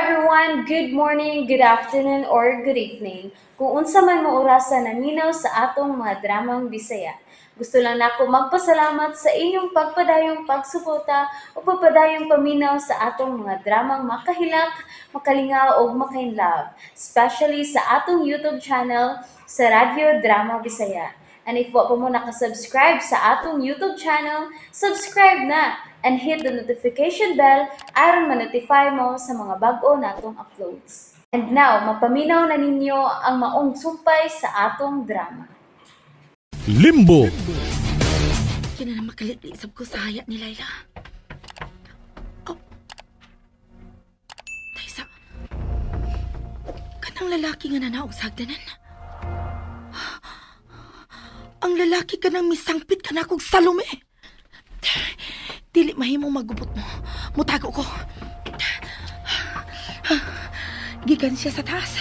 Everyone! Good morning, good afternoon, or good evening. Kung unsa man mo orasa naminaw sa atong mga dramang Bisaya. Gusto lang nako magpasalamat sa inyong pagpadayong pagsuporta o pagpadayong paminaw sa atong mga dramang makahilak, makalingaw ug makainlove, especially sa atong YouTube channel sa Radyo Drama Bisaya. And if wa pa mo nakasubscribe sa atong YouTube channel, subscribe na and hit the notification bell aron ma-notify mo sa mga bag-o natong uploads. And now, mapaminaw na ninyo ang maong sumpay sa atong drama. Limbo. Yun na makalip-isap ko sa haya ni Layla. Oh. Taysa. Kanang lalaki nga nanaog sa hagdanan. Ang lalaki ka nang misangpit ka na kong Salome. Dili mahimong magubot mo. Mutago ko. Gikan siya sa taas.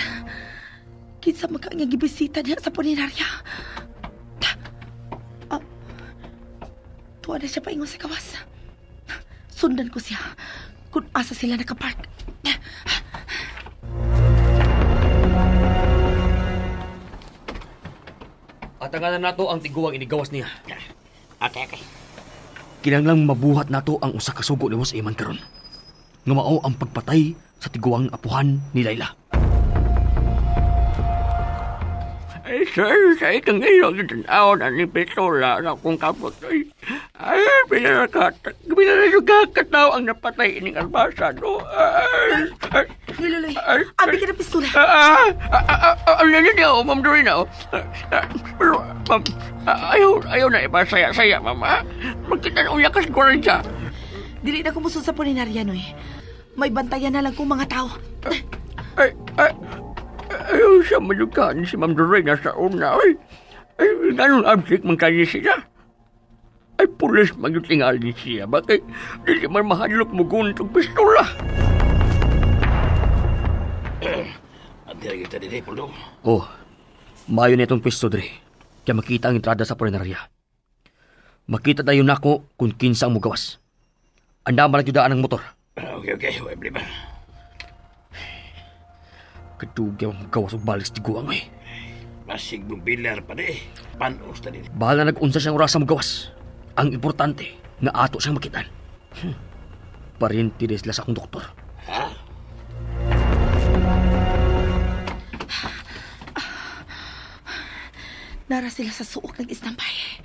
Kinsa man ka nga gibisita niya sa punerarya. Tuwa na siya paingon sa kawas. Sundan ko siya kung asa sila nakapark. Atanganan nato ang tiguang inigawas niya. Okay. Kinahanglang mabuhat nato ang usa ka sugo ni Boss Eman karon. Nga mao ang pagpatay sa tiguang apuhan ni Layla. Ay, sir, sa itong ilog itanaw na ni Pistola na akong kapot. Ay, pinalakataw ang napatay ining albasa, no? Ay, Luloy, abi ka na pistola. Ano niya, Ma'am Dorina? Pero, ma'am, ayaw na ipasaya-saya, ma'am, ha? Magkita na uya ka sa gwardiya. Dili na kumusod sa punerarya, Noy. May bantayan na lang kong mga tao. Ay, ayaw siya malukaan si Ma'am Dorina sa una. Ay, ganun absik man kayo siya. Ay, pulis magyutingali siya. Bakit dili man mahadlok mo guntog pistola? Adira kita diri, Poldo. Oh, maayo na itong pisto, dre. Kaya makita ang entrada sa punerarya. Makita tayo nako kung kinsa ang mugawas. Anda man ang motor. Okay. Wala problema. Kadugay ang gawas og balik sa tiguang eh. Basig mong bilar pa di. Panos na din. Bahala nag-unsa siyang orasa magawas. Ang importante, nga ato siyang makitan. Parinti sila sa akong doktor. Ha? Nara sila sa suok nag-istambay.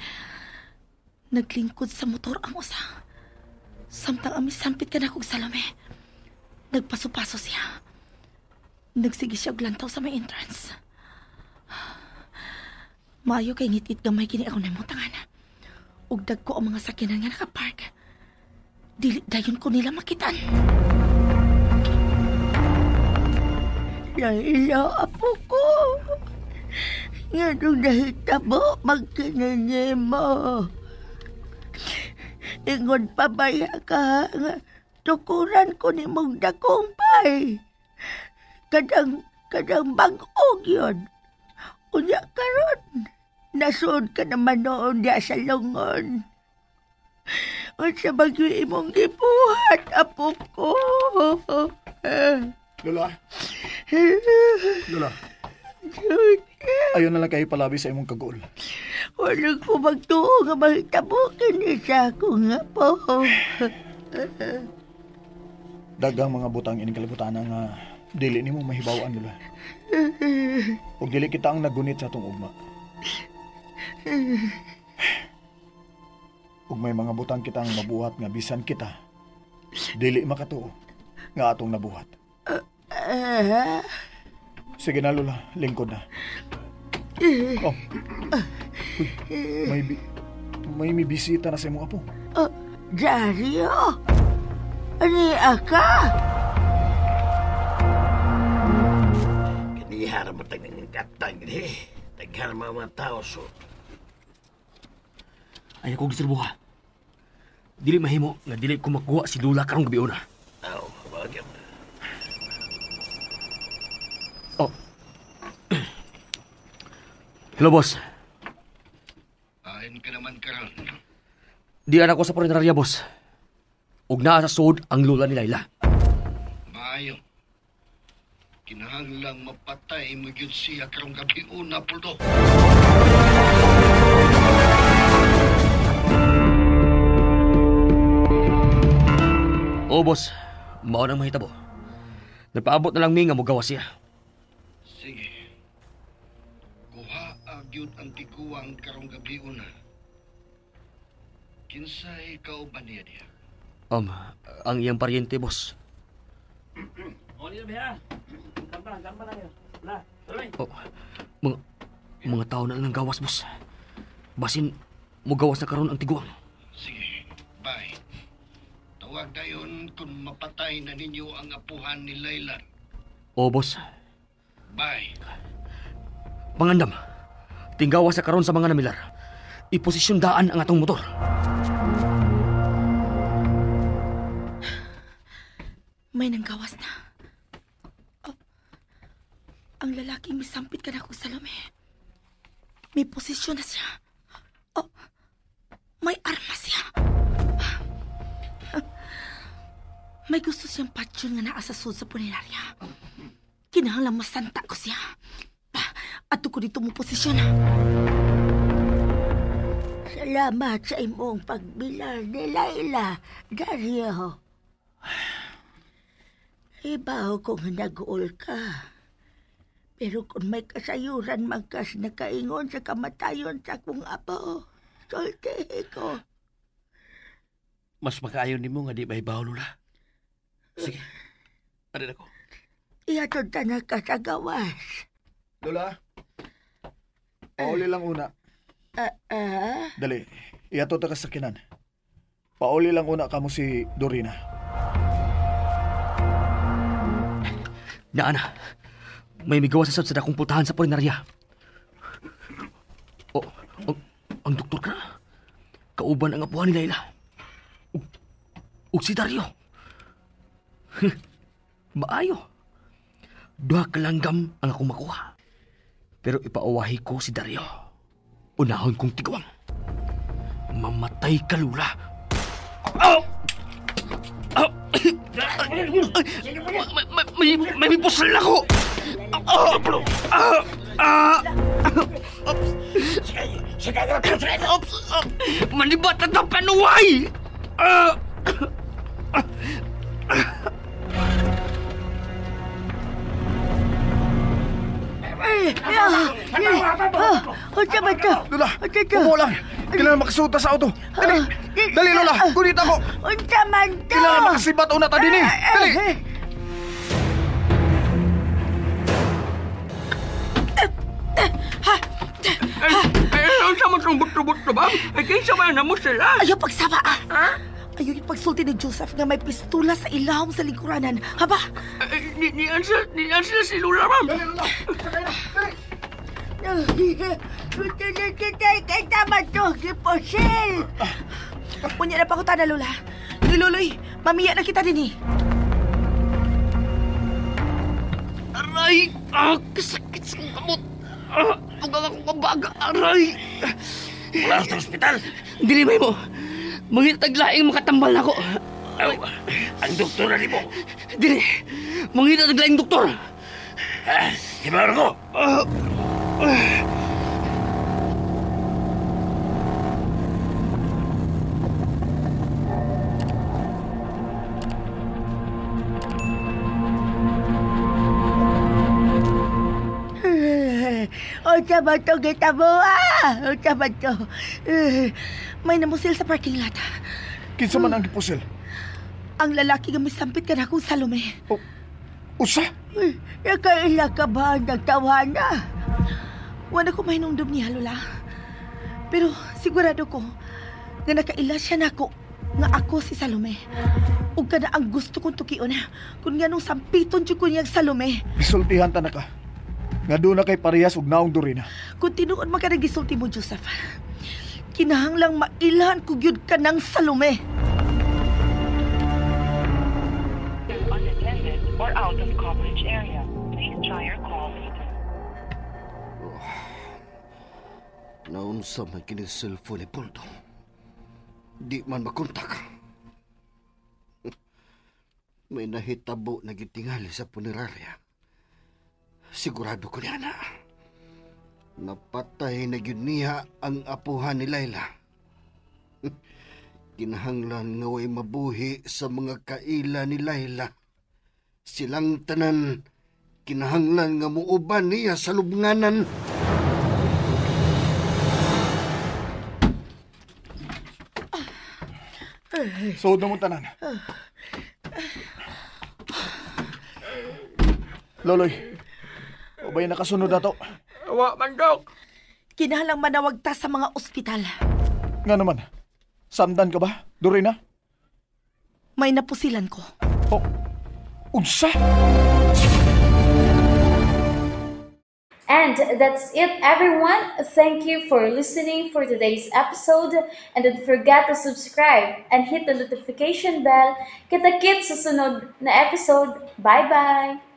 Naglingkod sa motor ang usa. Samtang ami sampit ka na kog Salome. Nagpaso-paso siya. Nagsige siya og lantaw sa may entrance. Maayo kay ngit-ngit gamay kini ako namutangan. Ug dagko ang mga sakyanan nga nakapark. Dili dayon ko nila makitan. Laila, apo ko. Nganong nahitabo magkinini mo. Ingon pa baya ka nga tukuran ko ni mong dakong bay. Kadang bag-og yun. Unya karon, nasuod ka naman noon diya sa lungon. Unsa bagyo imong gibuhat, apo ko. Lola? Lola? Ayaw na lang kayo palabi sa imong kagol. Wala ko magtuo nga mahitabo kini sa akong apo. Daghang mga butang ining kalibutan nga dili nimo mahibaw-an, Lola. Ug dili kita ang nagunit sa atong ugma. Ug may mga butang kitang mabuhat nga bisan kita dili makatuo nga atong nabuhat. Sige na, Lola, lingkod na. Oh. Uy, may mibisita na sa imong apo. Dario? Ani aka? Kanihara mo tag ng katang eh. Taghara mga tao so. Ayaw kong diserbuha. Dili mahimo nga dili ko makuha si Lula karong gabi una. Aw, bagay. Oh. Hello, boss. Ayon ka naman karon. Di anak ko sa punerarya, boss. Ug naa sa sud ang lula ni Layla. Maayo. Kinahanglang mapatay mo yun siya karong gabi una, Poldo. Oo, boss. Mao nang mahitabo. Napaabot na lang mi nga mogawas siya. Sige. Kuha agyud ang tiguang karong gabi una. Kinsay kauban niya diha? Ang iyang paryente, boss. Oh, mga tao na lang gawas, boss. Basin, mugawas na karon ang tiguang. Sige, bye. Tawag dayon kung mapatay na ninyo ang apuhan ni Layla. Oo, boss. Bye. Pangandam, tinggawas na karon sa mga namilar. Iposisyon daan ang atong motor. May nanggawas na. Oh, ang lalaking misampit ka na kong Salome. May posisyon na siya. Oh, may arma siya. May gusto siyang patsyon nga naa sa sud sa punerarya. Kinahanglan masanta ko siya. Ato ko dito mo posisyon. Salamat sa imong pagbilar ni Layla, Dario. Ibaw kong nag-uol ka. Pero kung may kasayuran magkas nakaingon sa kamatayon sa akong apo, sultihi ko. Mas makaayon nimo nga di mahibaw, Lola. Sige, arin ako. Ihatod ta na ka sa gawas. Lola, pauli lang una. Dali, ihatod ta ka sa sakinan. Pauli lang una kamo si Dorina. Naana, may migawas sa dakong pultahan sa punerarya. Oh, ang doktor ka na. Kauban ang apuhan ni Layla. Ug si Dario. Maayo. Duha ka langgam ang akong makuha. Pero ipauwahi ko si Dario. Unahon kong tiguang. Mamatay ka, Lula. Oh! Oh! May pusal ako! Manibat at ang panuway! Lola, upo lang. Kailangan makasuta sa auto. Dali, dali Lola, gunit ako. Unsa man to? Kailangan makasibat una ta dinhi. Dali. Ay, unsa man tong butro-butro ba? Ay, kinsa man na mo sila? Ayaw pagsaba, ah. Ayaw yung pagsulti ni Joseph nga may pistula sa ilawom sa lingkuranan. Haba? Niyan sila si Lola, ma'am. Dali, Lola. Sakay na, dali. Kita man to, giposil. Unya na pa ko tana, Lola. Luloy, mamiya na kita din eh. Aray! Ah, kasakit sa kamot. Ah, ugang akong kabaga. Aray! Wala sa ospital. Dili may mo. Mangitaglaing makatambal na ako. Aw, ang doktor na mo. Dili. Mangitaglaing doktor. Ah, himar ko. Unsa man to kita mo, ah? Unsa man to? May namusil sa parking lot. Kinsa man ang gipusil? Ang lalaki nga misampit ka na akong Salome. Oh, usa? Nakaila ka ba nagtawana? Wala ko mahinumdum niya, Lola. Pero sigurado ko nga nakaila siya nako nga ako si Salome. Ug kada ang gusto kong tukion kung nganong sampiton jud ko niyang Salome. Gisultihan ta na ka. Nga doon na kay parehas og naong Dorina. Kung tinuod man ka nang gisulti mo, Joseph, kinahanglang mailhan ko gyud ka ng Salome. Unattended or out of coverage area. Please try your call later. Oh. Naunsa man kini cellphone ni Poldo. Di man makontak. May nahitabo na gitingali sa punerarya. Sigurado ko niya na. Napatay na gyud niya ang apuhan ni Layla. Kinahanglan nga way mabuhi sa mga kaila ni Layla. Silang tanan, kinahanglan nga muuban niya sa lubnganan. Suod na mo tanan. Loloy, ubay nakasunod na to. Wa man, Dok. Kinahanglang manawag ta sa mga ospital. Nga naman, samdan ka ba, Dorina? May napusilan ko. Oh, unsa? And that's it, everyone. Thank you for listening for today's episode. And don't forget to subscribe and hit the notification bell. Kita-kits sa sunod na episode. Bye-bye!